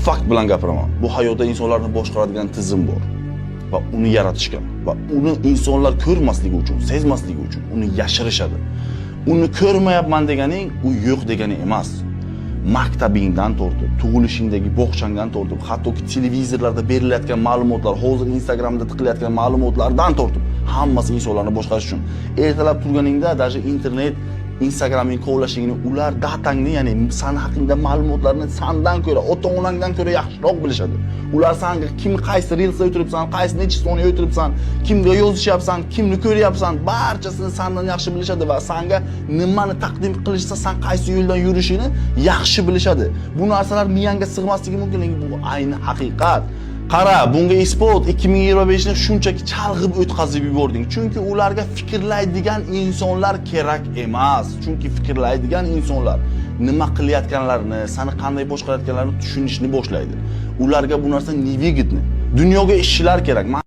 Fakt bilan gapiraman. Bu hayotda insonlarni boshqaradigan tizim bor va uni yaratishgan va uni insonlar ko'rmasligi uchun, sezmasligi uchun uni yashirishadi. Uni ko'rmayapman deganing u yo'q degani emas. Maktabingdan tortib, tug'ilishingdagi bog'changdan tortib, hattoki televizorlarda berilayotgan ma'lumotlar, hozir Instagramda tiqilayotgan ma'lumotlardan tortib, hammasi insonlarni boshqarish uchun. Ertalab turganingda даже internet, Instagraming kovlashingni, ular datangni, ya'ni san haqingda ma'lumotlarni sandan ko'ra, ota-onangdan ko'ra yaxshiroq bilishadi. Ular sanga kim, qaysi reelsda o'tiribsan, qaysi necha soniya o'tiribsan, kimga yozishyapsan, kimni ko'ryapsan, barchasini sandan yaxshi bilishadi va sanga nimani taqdim qilishsa, san qaysi yo'ldan yurishingni yaxshi bilishadi. Bu narsalar miyangga sig'masligi mumkin, lekin bu ayni haqiqat. Qara, bunga isbot: 2025 ni shunchaki chalg'ib o'tkazib yubording. Chunki ularga fikrlaydigan insonlar kerak emas. Chunki fikrlaydigan insonlar nima qilayotganlarini, sani qanday boshqarayotganlarini tushunishni boshlaydi. Ularga bu narsa невыгодно. Dunyoga ishchilar kerak.